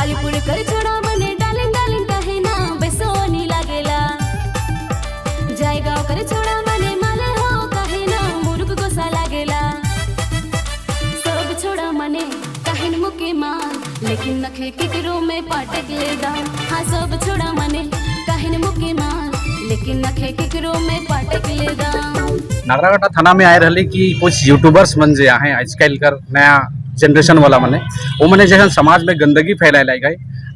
अलीपुर कर छोड़ा मने डालिंग डालिंग कहे ना बेसोनी लागेला। जायगांव कर छोड़ा मने माले हो कहे ना मुर्ग गोसा लागेला। सब छोड़ा मने काहिन मुके मार, लेकिन नखे केकरो में पाटक ले दाम। हाँ, सब छोड़ा मने काहिन मुके मार, लेकिन नखे केकरो में पाटक ले दाम। नागराकाटा थाना में आए रही कि कुछ यूट्यूबर्स मन जे आहे, आजकल कर नया जनरेशन वाला मने, वो मने जैसे समाज में गंदगी फैलाए लागे गए,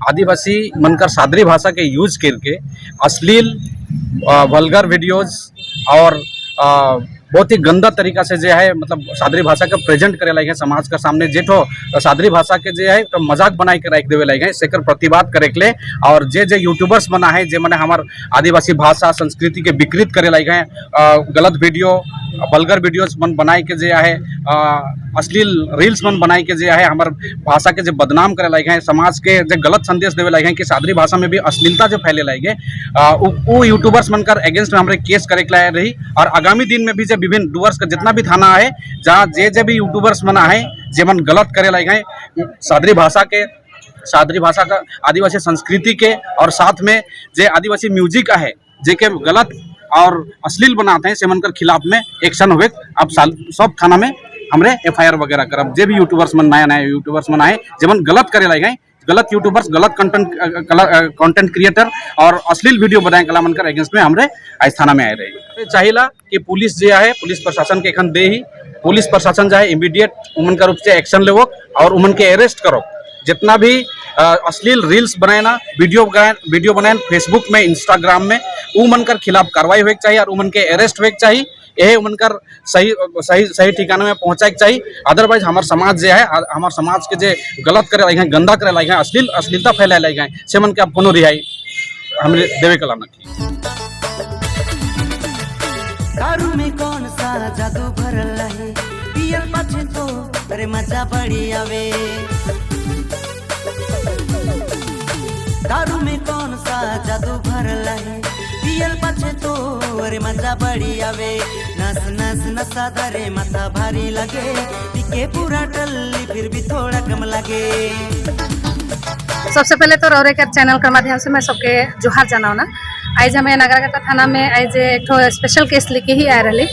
आदिवासी मन कर सादरी भाषा के यूज करके अश्लील, वल्गर वीडियोज और बहुत ही गंदा तरीका से जो है, मतलब सादरी भाषा के प्रेजेंट करे लागे समाज के सामने। जेठो सादरी भाषा के जे है तो मजाक बनाए के रख देवे लागे, सेकर प्रतिवाद करे के ले और जे जे यूट्यूबर्स बना है, जे मने हमार आदिवासी भाषा संस्कृति के विकृत करे लागे, गलत वीडियो, वल्गर वीडियोस मन बनाए के जे है, अश्लील रील्स मन बनाए के जे है, हमार भाषा के जो बदनाम करे लागे है, समाज के जो गलत संदेश देवे लागे है कि सादरी भाषा में भी अश्लीलता जो फैले लागे, उ यूट्यूबर्स मन कर अगेंस्ट में हमरे केस करे के लाए रही। और आगामी दिन में भी जो विभिन्न डुअर्स का जितना भी थाना है, जहाँ जे जे भी यूट्यूबर्स मन है, जे मन गलत करे लागे है सादरी भाषा के, सादरी भाषा का, आदिवासी संस्कृति के और साथ में जे आदिवासी म्यूजिक है, जे के गलत और अश्लील बनाते हैं, से मन कर खिलाफ में एक्शन हुए। अब साल सब थाना में हमरे एफआईआर वगैरह करब। जे भी यूट्यूबर्स मन, नया नया यूट्यूबर्स मन आए, जे मन गलत करे लागे हैं, गलत यूट्यूबर्स, गलत कंटेंट कंटेंट क्रिएटर और अश्लील वीडियो बनाए कला मन कर अगेंस्ट में हमरे आज थाना में आए रहे। चाहिला कि पुलिस जे है, पुलिस प्रशासन के एखन दे ही, पुलिस प्रशासन जाए, इमीडिएट उमन का रूप से एक्शन लेवो और उमन के अरेस्ट करो। जितना भी अश्लील रील्स बनाए ना, वीडियो बनाए फेसबुक में, इंस्टाग्राम में, उमन कर खिलाफ कार्रवाई होए के चाहिए और उमन के अरेस्ट होए के चाहिए। यही उमन कर सही सही सही ठिकाना में पहुंचाए के चाहिए। अदरवाइज हमार समाज जे है, हमार समाज के जे गलत करे लगे हैं, गंदा करे लगे हैं, अश्लीलता फैलाए लगे हैं, से मन के अब कोनो रिहाई हमरे देवे कला नहीं। दारू में कौन सा जादू भरल है, पियल पाछे तो अरे मजा बड़ी आवे। दारू में कौन सा जादू भरल है, पियल पाछे तो अरे मजा बड़ी आवे। नस नस नसा धरे माथा भारी लगे, पीके पूरा टल्ली फिर भी थोड़ा कम लगे। सबसे पहले तो रौरे के चैनल के माध्यम से मैं सबके जोहार जनावना। आज हमें नागराकाटा थाना में आज एक ठो स्पेशल केस लेके ही आ रही,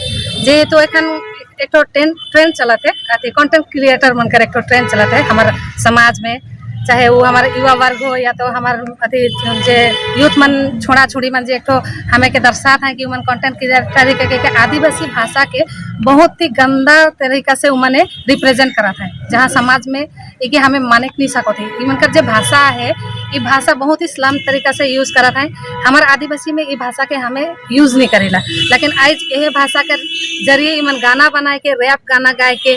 जे तो एखन एक ठो ट्रेंड ट्रेंड चलत है, अथी कंटेंट क्रिएटर बनकर एक ठो ट्रेंड चलत है हमारे समाज में, चाहे वो हमारे युवा वर्ग हो या तो हमार अथी जे यूथ मन, छोड़ा छोड़ी मन, जे एक ठो हमें के दर्शात है कि उमन कंटेंट क्रिएटर के आदिवासी भाषा के बहुत ही गंदा तरीका से उमने रिप्रेजेंट करत है, जहाँ समाज में ये हमें माने के नहीं सकत है। इमन का जो भाषा है, ये भाषा बहुत ही स्लम तरीका से यूज करत है। हमारे आदिवासी में ये भाषा के हमें यूज नहीं करेला, लेकिन आज यही भाषा के जरिए इमन गाना बनाए के, रैप गाना गाए के,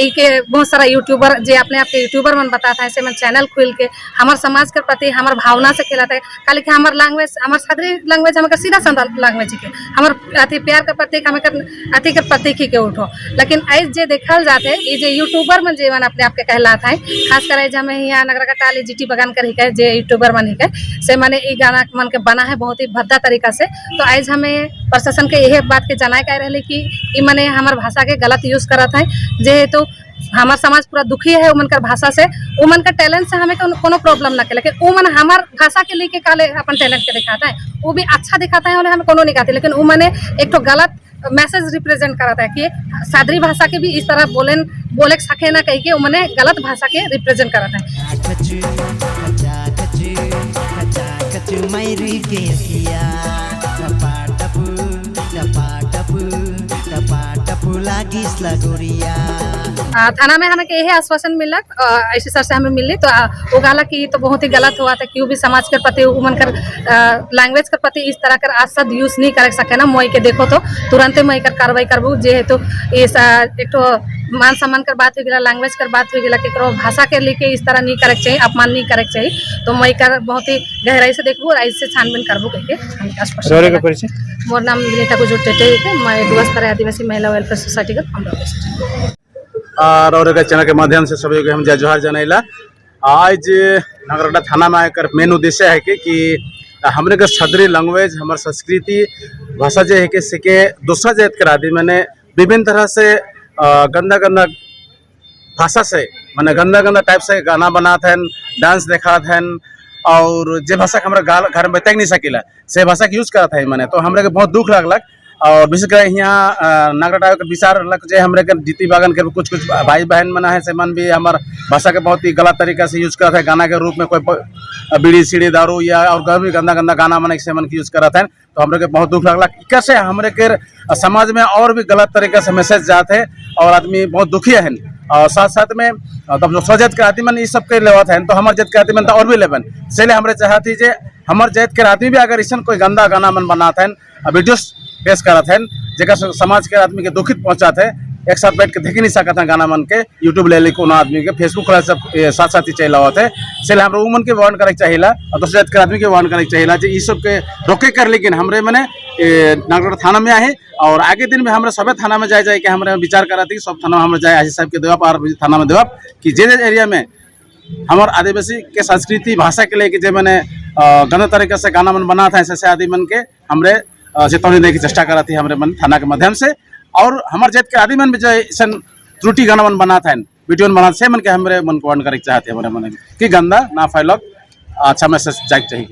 के बहुत सारा यूट्यूबर जे अपने आप के यूट्यूबर मन बताता है, से मन चैनल खोल के हमार समाज के प्रति, हमार भावना से खेलाता है। खाली कि हमार लैंग्वेज, हमार सादरी लैंग्वेज, हमारे सीधा साधा लैंग्वेज के, हमार अथी प्यार के प्रतीक, हमें अथी के प्रतीक ही के उठो। लेकिन आज जे देखल जाते, ये जे यूट्यूबर मन जे मन अपने आप के कहलाता है, खास कर आज हमें यहाँ नागराकाटा जीटी बगान कर ही के जे यूट्यूबर मन ही के से माने ई गाना मन के बना है बहुत ही भद्दा तरीका से। तो आज हमें प्रशासन के यही बात के जनाए के रहे कि ई मने हमार भाषा के गलत यूज करत है, जेहेतु हमार समाज पूरा दुखी है उमन कर भाषा से। उमन का टैलेंट से हमें कोनो प्रॉब्लम ना के, लेकिन उमन हमार भाषा के लेके काले अपन टैलेंट के दिखाता है। वो भी अच्छा दिखाता है, उन्हें हमें कोनो नहीं कहते, लेकिन वो मने एक तो गलत मैसेज रिप्रेजेंट कराता है कि सादरी भाषा के भी इस तरह बोले बोले सके ना कही के वो मने गलत भाषा के रिप्रेजेंट कराता है। खचु खचा खचु खचा खचु मैरी केसिया, टपा टपु टपा टपु टपा टपु लागिस लगोरिया। थाना में हमें के यही आश्वासन मिलक, ऐसे सर से हमें मिली तो वो कहला कि ये तो बहुत ही गलत हुआ था, क्यों भी समाज के प्रति उमन कर लैंग्वेज के प्रति इस तरह कर आज यूज नहीं कर सके ना। मोई के देखो तो तुरंते मोई कर कार्रवाई करबू। जेहेतु ये एक तो मान सम्मान कर बात हो गया, लैंग्वेज कर बात हो गया, केकरो भाषा के लेके इस तरह नहीं करे के चाहिए, अपमान नहीं करे के चाहिए। तो मोई कर बहुत ही गहराई से देखबू और ऐसे छानबीन करबू कह के हमके आश्वासन रौरे का देलक। परिचय? मोर नाम विनीता कुजूर टेटे है, मैं डुअर्स आदिवासी महिला वेलफेयर सोसाइटी का फाउंडर प्रेसिडेंट। और रौरे का चैनल के माध्यम से सभी के हम जय जोहार जनैला। आज नागराकाटा थाना में आकर मेन उद्देश्य है कि हमरे के सदरी लैंग्वेज, हमार संस्कृति भाषा जो है कि से दूसरा जात के आदमी मैंने विभिन्न तरह से गंदा गंदा भाषा से मैंने माने गंदा गंदा टाइप से गाना बनात हैं, डांस दिखात हैं और जे भाषा के हमरा गाल घर में बता नहीं सकीला, से भाषा के यूज करत है माने। तो हमरा के बहुत दुख लागलक और विशेष कर यहाँ नागराटा के विचार रहलक जे हमरे के जीती बागन के कुछ कुछ भाई बहन मना है, से मन भी हमार भाषा के बहुत ही गलत तरीका से यूज करत है गाना के रूप में। कोई बीड़ी सीढ़ी दारू या और कभी भी गंदा गंदा गाना मने से मन के यूज करत है, तो हमरे के बहुत दुख लगलक। कैसे हमरे के समाज में और भी गलत तरीका से मैसेज जात है और आदमी बहुत दुखी है। और साथ साथ में तब जो जात के आदमी मन ई सब के लेवत है, तो हमार जात के आदमी मन तो और भी लेवन। इसलिए हमरे चाहती जे हमार जात के आदमी भी अगर ऐसा कोई गंदा गाना मन बनात हैं, वीडियो पेश करत हैं, जेकर से समाज के आदमी के दुखित पहुंचात है, एक साथ बैठ के देख नहीं सकत है गाना मन के, यूट्यूब ले ले कोनो आदमी के फेसबुक खोला सब साथ साथ ही चल आवत है। इसलिए हमरा उ मन के वार्न करे के चाहिला और दूसरे जात के आदमी के वार्न करे के चाहिला जे ई सब के रोके कर। लेकिन हमरे मने नागराटा थाना में आए और आगे दिन में हमरे सबे थाना में जाए जाए के हमरे विचार करत कि सब थाना में हमरे जाए, आईजी साहब के देवा और थाना में देवा कि जे जे एरिया में हमार आदिवासी के संस्कृति भाषा के लेके जे मैंने गंदा तरीके से गाना मन बनाता है, ऐसे आदमी मन के हमरे चेतावनी देने की चेष्टा करती है हमरे मन थाना के माध्यम से। और हमारे जात के आदमी मन भी जो ऐसा त्रुटि गाना मन बनाता है, वीडियो मन बनाते से मन के हमरे मन को वार्न करे के चाहते हैं हमरे मन कि गंदा ना फैलक, अच्छा मैसेज जाए चाहिए।